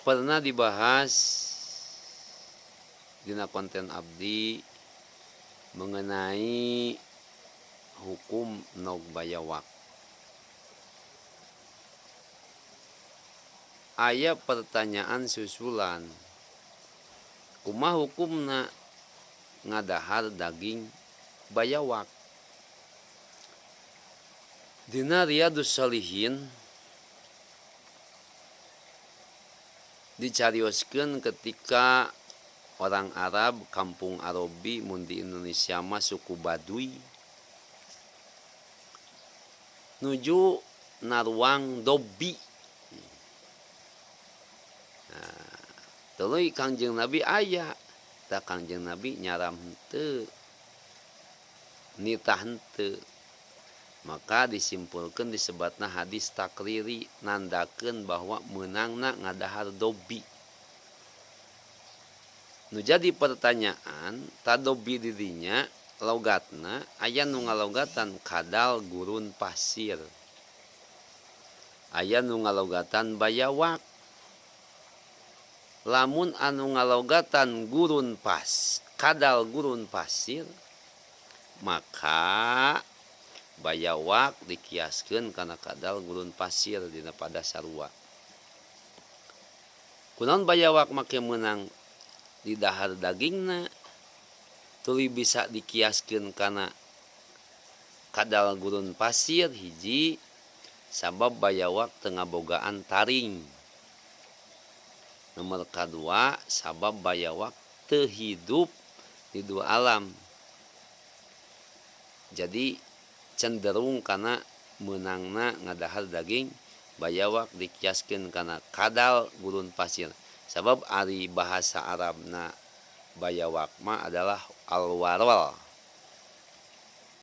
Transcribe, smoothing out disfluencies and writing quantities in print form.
Pernah dibahas dina konten abdi mengenai hukum nog bayawak. Aya pertanyaan susulan, kumaha hukumna ngadahar daging bayawak? Dina Riyadhus Shalihin dicarioskeun ketika orang Arab kampung Arabi mun di Indonesia mah suku Baduy nuju naruang dobi. Nah, tuluy Kangjeng Nabi aya, tah Kangjeng Nabi nyaram henteu, nitah henteu. Maka disimpulkeun disebatna hadis takriri nandakeun bahwa meunangna ngadahar dobi. Nu jadi pertanyaan, ta dobi di dinya logatna aya nu ngalogatan kadal gurun pasir, aya nu ngalogatan bayawak. Lamun anu ngalogatan gurun pas kadal gurun pasir, maka bayawak dikiaskeun kana kadal gurun pasir dina pada sarua. Kunaon bayawak make meunang didahar dagingna tuluy bisa dikiaskeun kana kadal gurun pasir? Hiji, sabab bayawak teu ngabogaan taring. Nomor kadua, sabab bayawak teu hidup di dua alam, jadi cenderung kana meunangna ngadahar daging bayawak dikiaskeun kana kadal gurun pasir, sabab ari bahasa Arabna bayawak mah adalah alwarwal.